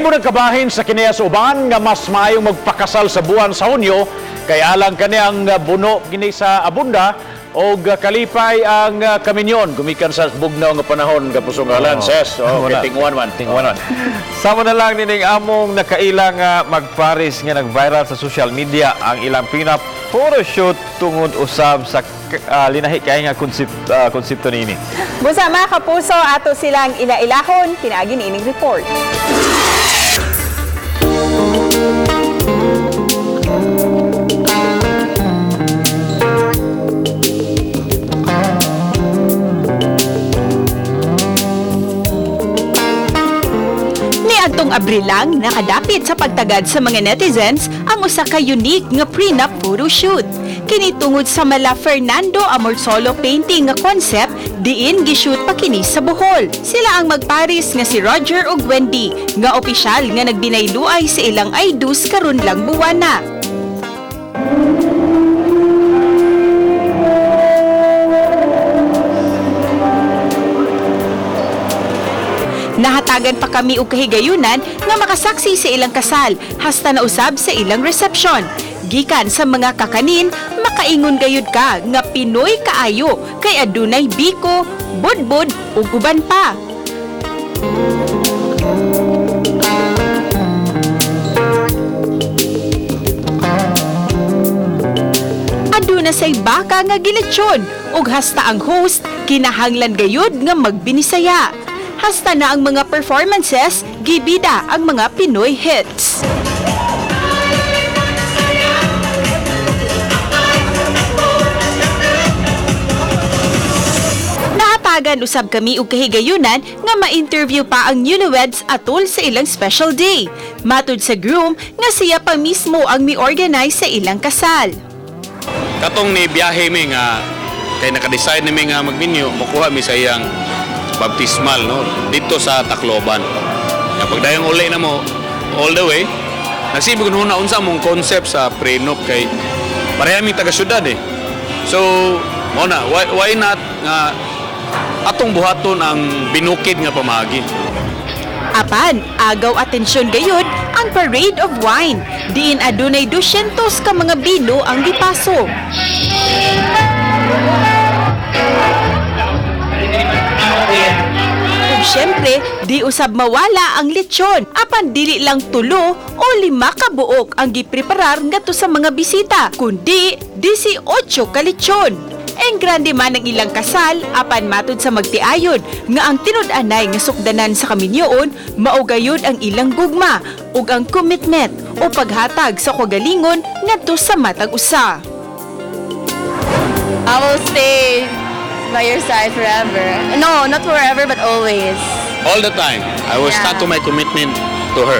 Nahimo nagkabahin sa kinaiya sa uban nga mas maayong magpakasal sa buwan sa Hunyo kay alang kani ang buno kini sa abunda og kalipay ang kaminyon gumikan sa bugnaw nga panahon, kapusong alan ses. Oh, Wala. kay tinguan man. Tinguan man. Sama na lang nining among nakaila nga magparis nga nag-viral sa social media ang ilang pina photoshoot tungod usab sa linahi kay nga konsepto niini. Busa, mga kapuso, ato silang ila-ilahon, pinaagi niining report. Niadtong Abril lang, nakadapit sa pagtagad sa mga netizens ang usa ka unique nga prenup photoshoot. Kini tungod sa mala Fernando Amorsolo painting nga concept diin gishoot pa kini sa Bohol. Sila ang magparis nga si Roger ug Wendy nga opisyal nga nagbinayluay sa ilang I do's karon lang buwana. Nahatagan pa kami og kahigayunan nga makasaksi sa ilang kasal hasta nausab sa ilang reception. Gikan sa mga kakanin, makaingon gayud ka nga Pinoy kaayo kay adunay biko, budbud ug uban pa. Aduna say baka nga giletsyon ug hasta ang host kinahanglan gayud nga magbinisaya. Hasta na ang mga performances, gibida ang mga Pinoy hits. Nahatagan usab kami og kahigayunan nga ma-interview pa ang newlyweds atol sa ilang special day. Matud sa groom nga siya pa mismo ang mi-organize sa ilang kasal. Katong ni biyahe mi nga kay naka-decide ni mi nga magminyo, mukuha mi sa iyang baptismal, no, dito sa Tacloban. Ya pagdayong uli na mo all the way, nagsibi ko na unsa mong concept sa prenup kay pareha mi taga syudad eh. So, mo na why not nga atong buhaton ang binukid nga pamagi. Apan, agaw atensyon gayud ang Parade of Wine. Diin adunay 200 ka mga bino ang gipaso. Ug syempre, di usab mawala ang lechon. Apan dili lang tulo o lima ka buok ang gipreparar ngadto sa mga bisita, kundi 18 ka lechon. Eng grande man ang ilang kasal, apan matud sa magtiayon nga ang tinud-anay nga sukdanan sa kaminyoon, mao gayud ang ilang gugma ug ang commitment o paghatag sa kagalingon ngadto sa matag usa. I will stay by your side forever. No, not forever, but always. All the time, I will stand to my commitment to her.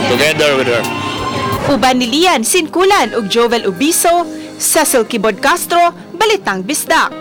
Together with her. Uban ni Lian Sinkulan ug Jovel Ubiso, Cecil Kibod Castro, Balitang Bisdak.